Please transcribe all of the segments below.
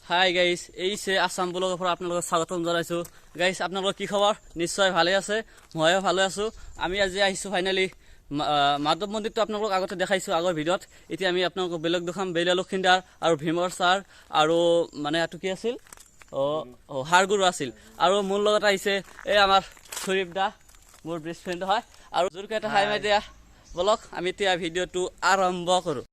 Hi guys, এইছে Assam ব্লগৰ পৰা আপোনালোকক স্বাগতম জনাইছোঁ। গাইছ, আপোনালোকৰ কি খবৰ? নিশ্চয় ভালে আছে, ময়ো ভালে আছোঁ। আমি আজি আহিছোঁ ফাইনেলি মাধৱ মন্দিৰটো আপোনালোকক আগতে দেখাইছোঁ আগৰ ভিডিঅ'ত। এতিয়া আমি আপোনালোকক বেলেগ দেখাম, বেলা লক্ষিন্দাৰ আৰু ভীমৰ ছাৰ আৰু মানে এইটো কি আছিল, অঁ হাৰগুৰু আছিল। আৰু মোৰ লগত আহিছে এই আমাৰ শ্বৰীফ দা, মোৰ বেষ্ট ফ্ৰেণ্ড হয়। আৰু জোৰকৈ এটা হাই মাৰি দিয়া। বলক আমি এতিয়া ভিডিঅ'টো আৰম্ভ কৰোঁ।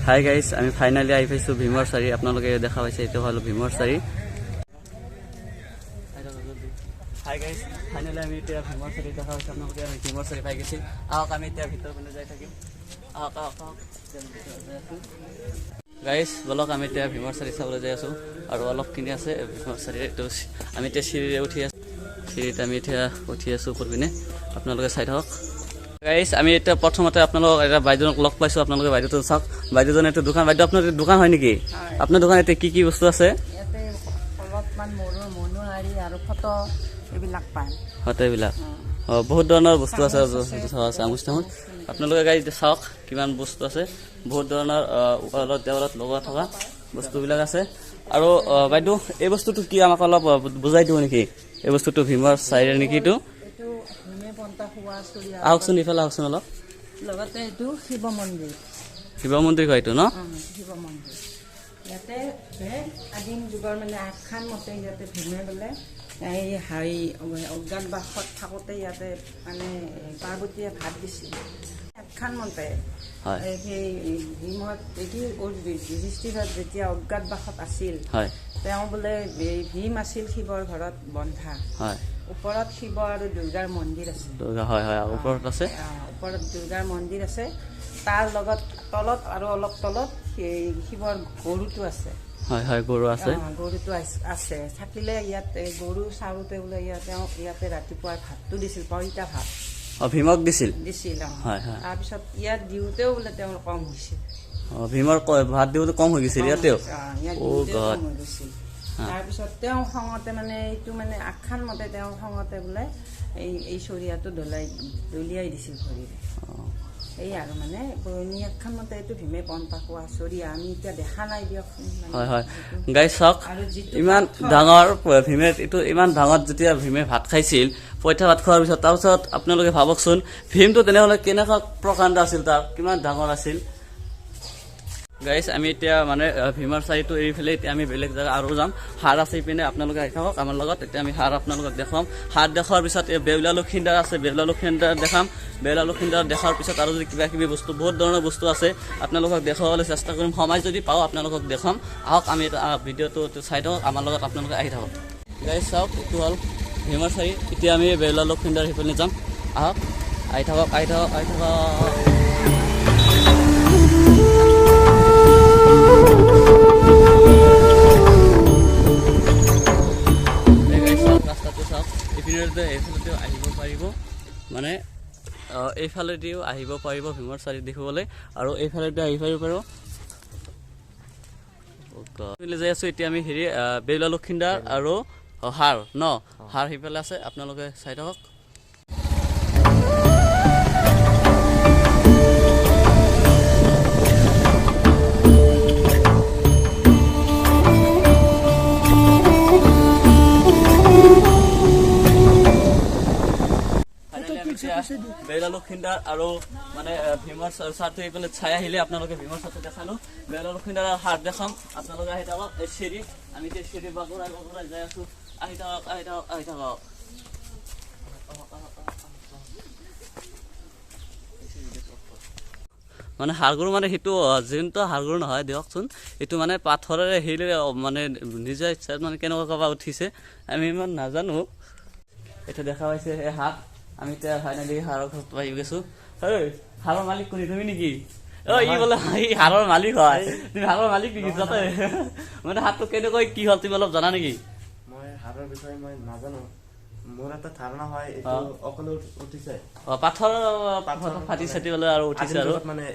হাই গাইছ, আমি ফাইনেলি আহি পাইছোঁ ভীমৰ চাৰি। আপোনালোকে দেখা পাইছে, এইটো হ'ল ভীমৰ চাৰি। হাই গাইছ, ফাইনেলি আমি এতিয়া ভীমৰ চাৰি দেখা পাইছোঁ আপোনালোকে। আমি ভীমৰ চাৰি পাই গৈছোঁ। আহক আমি এতিয়া ভিতৰ পিনে যাই থাকিম। আহক আহক আহক, গাইছ বলক আমি এতিয়া ভীমৰ চাৰি চাবলৈ যাই আছোঁ। আৰু অলপখিনি আছে ভীমৰ চাৰি। এইটো আমি এতিয়া চিৰিৰে উঠি আছোঁ, চিৰিত আমি এতিয়া উঠি আছোঁ ওপৰ পিনে। আপোনালোকে চাই থাকক। গাইছ, আমি এতিয়া প্ৰথমতে আপোনালোকক এটা বাইদেউক লগ পাইছোঁ। আপোনালোকে বাইদেউটো চাওক, বাইদেউজনে এইটো দোকান। বাইদেউ, আপোনাৰ দোকান হয় নেকি? আপোনাৰ দোকান এতিয়া কি কি বস্তু আছে? ইয়াতে অলপমান মনোহাৰী আৰু ফটো এইবিলাক পায়। ফটো এইবিলাক অঁ, বহুত ধৰণৰ বস্তু আছে, চামুচ তামুচ। আপোনালোকে গাইছ চাওক কিমান বস্তু আছে, বহুত ধৰণৰ ৱালত দেৱালত লগোৱা থকা বস্তুবিলাক আছে। আৰু বাইদেউ, এই বস্তুটো কি আমাক অলপ বুজাই দিব নেকি? এই বস্তুটো ভীমৰ চাইৰে নেকি এইটো? আহকচোন ইফালে আহকচোন অলপ। লগতে এইটো শিৱ মন্দিৰ। শিৱ মন্দিৰ হয় এইটো ন? শিৱ মন্দিৰ। ইয়াতে আদিম যুগৰ মানে আখ্যান মতে ইয়াতে ভীমে বোলে এই হাৰি অজ্ঞাতবাসত থাকোঁতে ইয়াতে মানে পাৰ্বতীয়ে ভাত দিছিল। আখ্যান মতে সেই ভীমত কি যুধিষ্ঠিৰত যেতিয়া অজ্ঞাতবাসত আছিল, তেওঁ বোলে ভীম আছিল শিৱৰ ঘৰত বন্ধা। ওপৰত শিৱ আৰু দুৰ্গাৰ মন্দিৰ আছে। হয় হয়, ওপৰত আছে। ওপৰত দুৰ্গাৰ মন্দিৰ আছে, তাৰ লগত তলত আৰু অলপ তলত সেই শিৱৰ গৰুটো আছে। হয় হয়, গৰু আছে। গৰুটো আছে। থাকিলে ইয়াত গৰু চাৰোতে বোলে ইয়াত তেওঁ ইয়াতে ৰাতিপুৱা ভাতটো দিছিল, পইতা ভাত। ভীমক দিছিল? দিছিল। হয় হয়। তাৰপিছত ইয়াত দিওঁতেও বোলে তেওঁৰ কম হৈছিল। ভীমৰ ভাত দিওঁতে কম হৈ গৈছিল ইয়াতেও? কম হৈ গৈছিল। তাৰপিছত তেওঁ খঙতে মানে এইটো মানে আখ্যান মতে তেওঁ খঙতে বোলে এই চৰিয়াটো দলিয়াই দিছিল ভৰিৰে। এই আৰু মানে পুৰণি আখ্যান মতে এইটো ভীমে পন্তা খোৱা চৰিয়া, আমি এতিয়া দেখা নাই দিয়কচোন। হয় হয় গাইছ চাওক, ইমান ডাঙৰ ভীমে এইটো ইমান ডাঙৰ যেতিয়া ভীমে ভাত খাইছিল, পইতা ভাত খোৱাৰ পিছত, তাৰপিছত আপোনালোকে ভাবকচোন ভীমটো তেনেহ'লে কেনেকুৱা প্ৰকাণ্ড আছিল, তাৰ কিমান ডাঙৰ আছিল। গাইছ, আমি এতিয়া মানে ভীমৰ চাৰিটো এৰি পেলাই এতিয়া আমি বেলেগ জেগা আৰু যাম। হাৰ আছে ইপিনে, আপোনালোকে আহি থাকক আমাৰ লগত। এতিয়া আমি হাৰ আপোনালোকক দেখুৱাম। হাৰ দেখুৱাৰ পিছত এই বেউলা লক্ষিন্দাৰ আছে, বেউলা লক্ষিন্দাৰ দেখাম। বেউলা লক্ষিন্দাৰ দেখাৰ পিছত আৰু যদি কিবা কিবি বস্তু, বহুত ধৰণৰ বস্তু আছে আপোনালোকক দেখুৱাবলৈ চেষ্টা কৰিম। সময় যদি পাওঁ আপোনালোকক দেখুৱাম। আহক আমি এটা ভিডিঅ'টো চাই থাকক, আমাৰ লগত আপোনালোকে আহি থাকক। গাইছ চাওক, এইটো হ'ল ভীমৰ চাৰি। এতিয়া আমি বেউলা লক্ষিন্দাৰ সেইপিনে যাম। আহক, আহি থাকক, আহি থাকক, আহি থাকক। ৰাস্তাটো চাওক, এইপিনেও এইফালেদিও আহিব পাৰিব, মানে এইফালেদিও আহিব পাৰিব ভীমৰ চাৰি দেখিবলৈ, আৰু এইফালেদিও আহিব পাৰিব। যাই আছোঁ এতিয়া আমি হেৰি বেউলা লক্ষিন্দাৰ আৰু হাৰ ন, হাৰ সিফালে আছে, আপোনালোকে চাই থাকক। বেলা লক্ষিন্দাৰ আৰু মানে ভীমৰ চাৰটো এইফালে চাই আহিলে আপোনালোকে ভীমৰ চাৰটো দেখালো, বেলা লক্ষিন্দাৰ হাৰ দেখাম। আপোনালোকে আহি থাকক। এই চিৰি, আমি এতিয়া চিৰি বাগৰাই বাগৰাই যাই আছো। আহি থাকক, আহি থাকক, আহি থাকক। মানে হাড়গৰু মানে সেইটো যোনটো হাড়গৰু নহয় দিয়কচোন, এইটো মানে পাথৰেৰে শিলেৰে মানে নিজৰ ইচ্ছাত মানে কেনেকুৱা ক'ৰবাত উঠিছে আমি ইমান নাজানো। এইটো দেখা পাইছে এই হাত, আমি এতিয়া ফাইনেলি হাৰৰ ঘৰত আহি গৈছো। ঐ, হাৰৰ মালিক কোনি, তুমি নেকি? অ, ই বোলে ই হাৰৰ মালিক হয়। তুমি হাৰৰ মালিক নেকি? যাতে মানে হাৰটো কেনেকৈ কি হ'ল, তুমি অলপ জানা নেকি? মই হাৰৰ বিষয়ে মই নাজানো। মোৰ এটা ধাৰণা হয়, এইটো অকলে উঠিছে। অ, পাথৰ ফাটি চাটি পেলাই আৰু উঠিছে আৰু মানে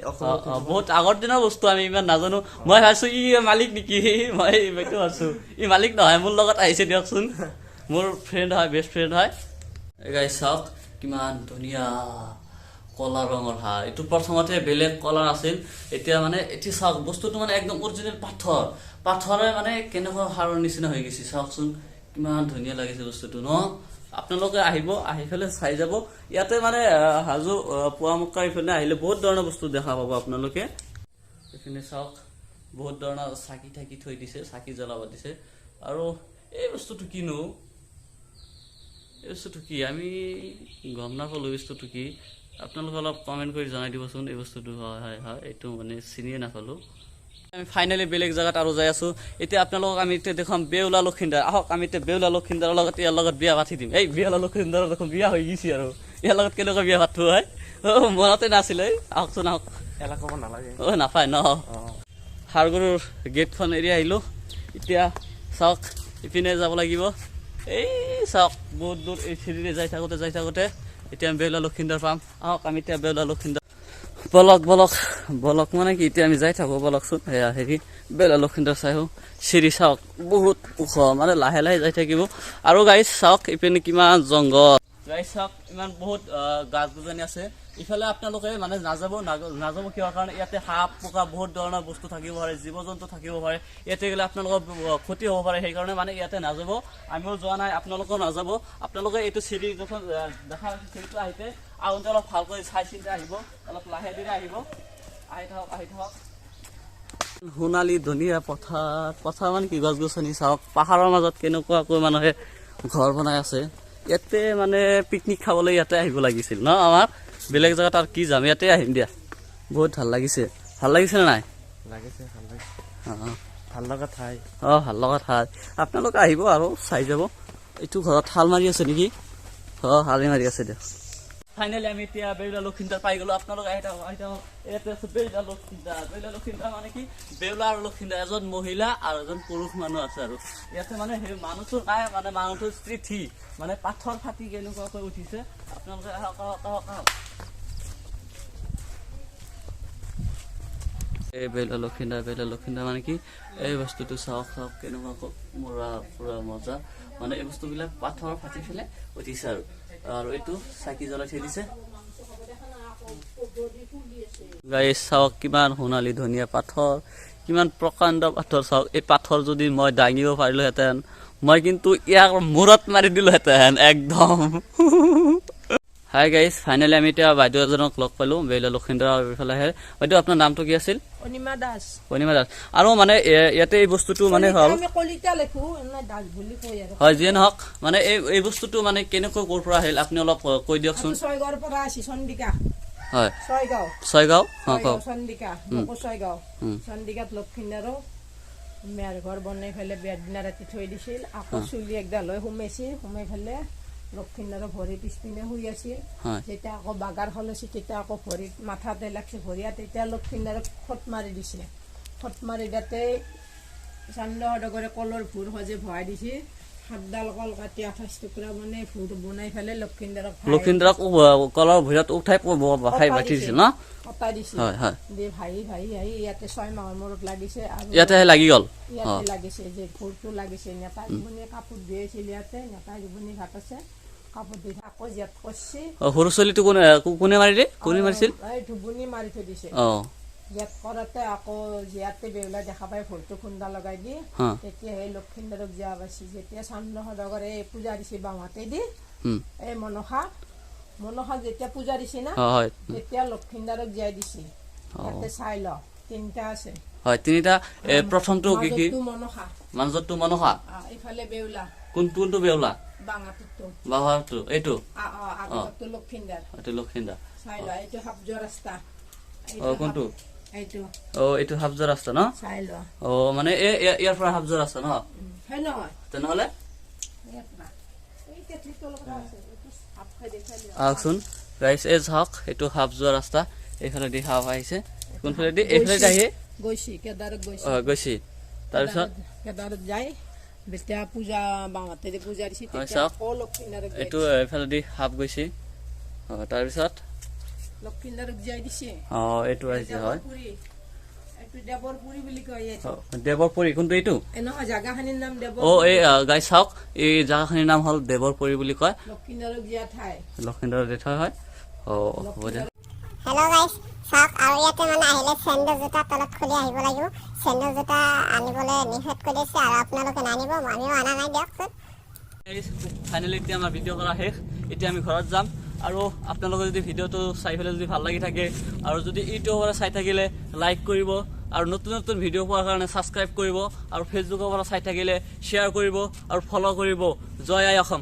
বহুত আগৰ দিনৰ বস্তু, আমি ইমান নাজানো। মই ভাবিছো ই মালিক নেকি, মই এইটো ভাবছো ই মালিক নহয়, মোৰ লগত আহিছে দিয়কচোন, মোৰ ফ্ৰেণ্ড হয়, বেষ্ট ফ্ৰেণ্ড হয়। গাইজ চাওক কিমান ধুনীয়া কলা ৰঙৰ হাৰ। এইটো প্ৰথমতে বেলেগ কলাৰ আছিল, এতিয়া মানে এতিয়া চাওক বস্তুটো মানে একদম অৰিজিনেল পাথৰ, পাথৰে মানে কেনেকুৱা হাৰৰ নিচিনা হৈ গৈছে। চাওকচোন কিমান ধুনীয়া লাগিছে বস্তুটো ন। আপোনালোকে আহিব, আহি পেলাই চাই যাব। ইয়াতে মানে হাজো পোৱামক্কা এইফালে আহিলে বহুত ধৰণৰ বস্তু দেখা পাব আপোনালোকে। এইখিনি চাওক, বহুত ধৰণৰ চাকি থাকি থৈ দিছে, চাকি জ্বলাব দিছে। আৰু এই বস্তুটো কিনো, এই বস্তুটো কি আমি গম নাপালোঁ, বস্তুটো কি আপোনালোকে অলপ কমেণ্ট কৰি জনাই দিবচোন এই বস্তুটো। হয় হয় হয়, এইটো মানে চিনিয়ে নাপালোঁ। আমি ফাইনেলি বেলেগ জেগাত আৰু যাই আছোঁ। এতিয়া আপোনালোকক আমি এতিয়া দেখুৱাম বেউলা লখিন্দৰ। আহক, আমি এতিয়া বেউলা লখিন্দৰৰ লগত ইয়াৰ লগত বিয়া পাতি দিম। এই বেউলা লখিন্দৰৰ দেখোন বিয়া হৈ গৈছে, আৰু ইয়াৰ লগত কেনেকুৱা বিয়া পাতো হয়, অ মনতে নাছিলে। আহকচোন আহক। অ নাপায় ন। হাৰগৰুৰ গেটখন এৰি আহিলোঁ। এতিয়া চাওক ইপিনে যাব লাগিব। এই চাওক বহুত দূৰ এই চিৰিৰে যাই থাকোঁতে যাই থাকোঁতে এতিয়া আমি বেউলা লখিন্দৰ পাম। আহক, আমি এতিয়া বেউলা লখিন্দৰ বলক বলক বলক, মানে কি এতিয়া আমি যাই থাকোঁ। বলকচোন, সেয়া হেৰি বেউলা লখিন্দৰ চাই আহোঁ। চিৰি চাওক বহুত ওখ, মানে লাহে লাহে যাই থাকিব। আৰু গাইজ চাওক ইপিনে কিমান জংঘল। গাইজ চাওক ইমান বহুত গাছ গছনি আছে। ইফালে আপোনালোকে মানে নাযাব, নাযাব কিহৰ কাৰণে, ইয়াতে সাপ পোকা বহুত ধৰণৰ বস্তু থাকিব পাৰে, জীৱ জন্তু থাকিব পাৰে। ইয়াতে গ'লে আপোনালোকৰ ক্ষতি হ'ব পাৰে, সেইকাৰণে মানে ইয়াতে নাযাব। আমিও যোৱা নাই, আপোনালোকেও নাযাব। আপোনালোকে এইটো চিৰি যখন দেখা পাইছে, চিৰিটো আহিতে আহোঁতে অলপ ভালকৈ চাই চিন্তি আহিব, অলপ লাহে ধীৰে আহিব। আহি থাকক, আহি থাকক। সোণালী ধুনীয়া পথাৰ, পথাৰ মানে কি গছ গছনি চাওক, পাহাৰৰ মাজত কেনেকুৱাকৈ মানুহে ঘৰ বনাই আছে। ইয়াতে মানে পিকনিক খাবলৈ ইয়াতে আহিব লাগিছিল ন। আমাৰ বেলেগ জেগাত আৰু কি যাম, ইয়াতে আহিম দিয়া। বহুত ভাল লাগিছে। ভাল লাগিছে নে নাই? লাগিছে, ভাল লাগিছে। ভাল লগা ঠাই। অ, ভাল লগা ঠাই। আপোনালোকে আহিব আৰু চাই যাব। এইটো ঘৰত শাল মাৰি আছে নেকি? অ, শালি মাৰি আছে দিয়ক। ফাইনেলি আমি এতিয়া বেউলা লখিন্দৰ পাই গ'লো। আপোনালোক আহি থাকক, আহি থাকক। ইয়াতে আছে বেউলা লখিন্দৰ। বেউলা লখিন্দৰ মানে কি, বেউলা আৰু লখিন্দৰ, এজন মহিলা আৰু এজন পুৰুষ মানুহ আছে। আৰু ইয়াতে মানে সেই মানুহটো নাই, মানে মানুহটোৰ স্মৃতি মানে পাথৰ ফাটি কেনেকুৱাকৈ উঠিছে। আপোনালোকে আহক আহক আহক আহক। এই বেউলা লখিন্দৰ, বেউলা লখিন্দৰ মানে কি, এই বস্তুটো চাওক চাওক কেনেকুৱাকৈ মৰা পুৰা মজা। মানে এই বস্তুবিলাক পাথৰ ফাটি পেলাই উঠিছে। আৰু আৰু এইটো চাকি জ্বলাই থৈ দিছে। গাইজ চাওক কিমান সোণালী ধুনীয়া পাথৰ, কিমান প্ৰকাণ্ড পাথৰ চাওক। এই পাথৰ যদি মই দাঙিব পাৰিলোহেঁতেন, মই কিন্তু ইয়াৰ মূৰত মাৰি দিলোহেঁতেন একদম। হাই গাইজ, ফাইনেলি আমি এতিয়া বাইদেউ এজনক লগ পালো, বেউলা লখিন্দৰ এইফালে আহে। বাইদেউ, আপোনাৰ নামটো কি আছিল? অনিমা দাস। অনিমা দাস। আৰু মানে ইয়াতে এই বস্তুটো মানে হ'ল হয়, যিয়ে নহওক মানে এই বস্তুটো মানে কেনেকৈ ক'ৰ পৰা আহিল আপুনি অলপ কৈ দিয়কচোন। ছয়গাঁৱৰ পৰা আহিছে, চন্দিকা। হয়, ছয়গাঁও। ছয়গাঁও, কওক। চন্দিকা, ছয়গাঁও। চন্দিকাত লক্ষিন্দাৰো মেৰ ঘৰ বনাই পেলাই বিয়াৰ দিনা ৰাতি থৈ দিছিল। আকৌ চুলি একডাল হৈ সোমাইছিল, সোমাই পেলাই লক্ষিন্দাৰৰ ভৰি পিছপিনে শুই আছিল। যেতিয়া আকৌ বাগাৰ সলাইছে, তেতিয়া আকৌ ভৰিত মাথাতে লাগছে ভৰিয়া, তেতিয়া লক্ষিন্দাৰক খট মাৰি দিছে। খট মাৰি তাতে চান্দ সদগৰে কলৰ ভোৰ সজে ভৰাই দিছে। সাতডাল কল কাটি 28 টুকুৰা মানে ভোৰ বনাই পেলাই লক্ষিন্দাৰক লক্ষিন্দাৰক কলৰ ভৰিত উঠাই ভাই দিছিল ন? কটাই দিছিল। হয় হয়। দি ভাই ভাই আহি ইয়াতে 6 মাহৰ মূৰত লাগিছে। আৰু ইয়াতে লাগি গ'ল। ইয়াতে লাগিছে যে ভোৰটো লাগিছে। নেতা জীৱনী কাপোৰ ধুৱাইছিল ইয়াতে, নেতা জীৱনী ভাত আছে, কাপোৰ ধুই আকৌ জীয়াত কৰছি। সৰু ছোৱালীটো কোনে মাৰিলে? কোনে মাৰিছিল? এই ধুবুনী মাৰি থৈ দিছে। জীয়াত কৰোঁতে আকৌ জীয়াতে বেউলা দেখা পাই ভোৰটো খুন্দা লগাই দি তেতিয়া সেই লক্ষিন্দৰক জীয়া পাইছি। যেতিয়া চান্দ সদাগৰে পূজা দিছে বাওঁহাতে দি, এই মনসা, মনসা যেতিয়া পূজা দিছে না, তেতিয়া লক্ষিন্দৰক জীয়াই দিছে। ইয়াতে চাই ল, তিনিটা আছে। হয়, তিনিটা। প্ৰথমটো কি কি? মনসা। মাজতটো মনসা। ইফালে বেউলা। কোনটো বেউলা? বাঙাটোতো। বাঙাটো এইটো? আগৰটো লক্ষিন্দৰ। এইটো লক্ষিন্দৰ। চাই ল, এইটো হাফযোৱা ৰাস্তা। অ, কোনটো? এইটো। অ, এইটো হাফযোৱা ৰাস্তা ন? চাই ল। অ, মানে ইয়াৰ পৰা হাফযোৱা ৰাস্তা ন? হয় নহয়? তেনেহ'লে? ইয়াৰ পৰা। এই তেতলিটোৰ লগত আছে, এইটো আহকচোন গাইছ, এই চাওক, এইটো সাপ যোৱা ৰাস্তা। এইফালেদি সাপ আহিছে। কোনফালেদি? এইফালেদি আহি গৈছি, কেদাৰত গৈছি। অ, গৈছি। তাৰপিছত কেদাৰত যাই যেতিয়া পূজা বাঁহাতেৰে পূজা দিছে, হয়, তেতিয়া চাওক। আকৌ লক্ষিন্দাৰক যাই। এইটো এইফালেদি সাপ গৈছে। অ, তাৰপিছত লক্ষিন্দাৰক যাই দিছে। অ, এইটো আহিছে, হয়। দেৱৰপুৰী, এইটো দেৱৰপুৰী বুলি কয় এইটো। অ, দেৱৰপুৰী কোনটো এইটো? এ নহয়, জাগাখিনিৰ নাম দেৱৰ। অ, এই গাইছ চাওক, এই জাগাখিনিৰ নাম হ'ল দেৱৰপুৰী বুলি কয়। লক্ষিন্দাৰক দিয়া ঠাই। লক্ষিন্দৰ দেউতা হয়। অ, হ'ব দিয়া। হেল্ল' গাইছ, চাওক, আৰু ইয়াতে মানে আহিলে চেণ্ডেল জোতা তলত খুলি আহিব লাগিব। চেণ্ডেল জোতা আনিবলৈ নিষেধ কৰি দিছে আৰু আপোনালোকে নানিব, আমিও অনা নাই দিয়কচোন। ফাইনেলি এতিয়া আমাৰ ভিডিঅ' কৰা শেষ। এতিয়া আমি ঘৰত যাম। আৰু আপোনালোকে যদি ভিডিঅ'টো চাই পেলাই যদি ভাল লাগি থাকে আৰু যদি ইউটিউবৰ পৰা চাই থাকিলে লাইক কৰিব আৰু নতুন নতুন ভিডিঅ' পোৱাৰ কাৰণে ছাবস্ক্ৰাইব কৰিব আৰু ফেচবুকৰ পৰা চাই থাকিলে শ্বেয়াৰ কৰিব আৰু ফ'ল' কৰিব। জয় আই অসম।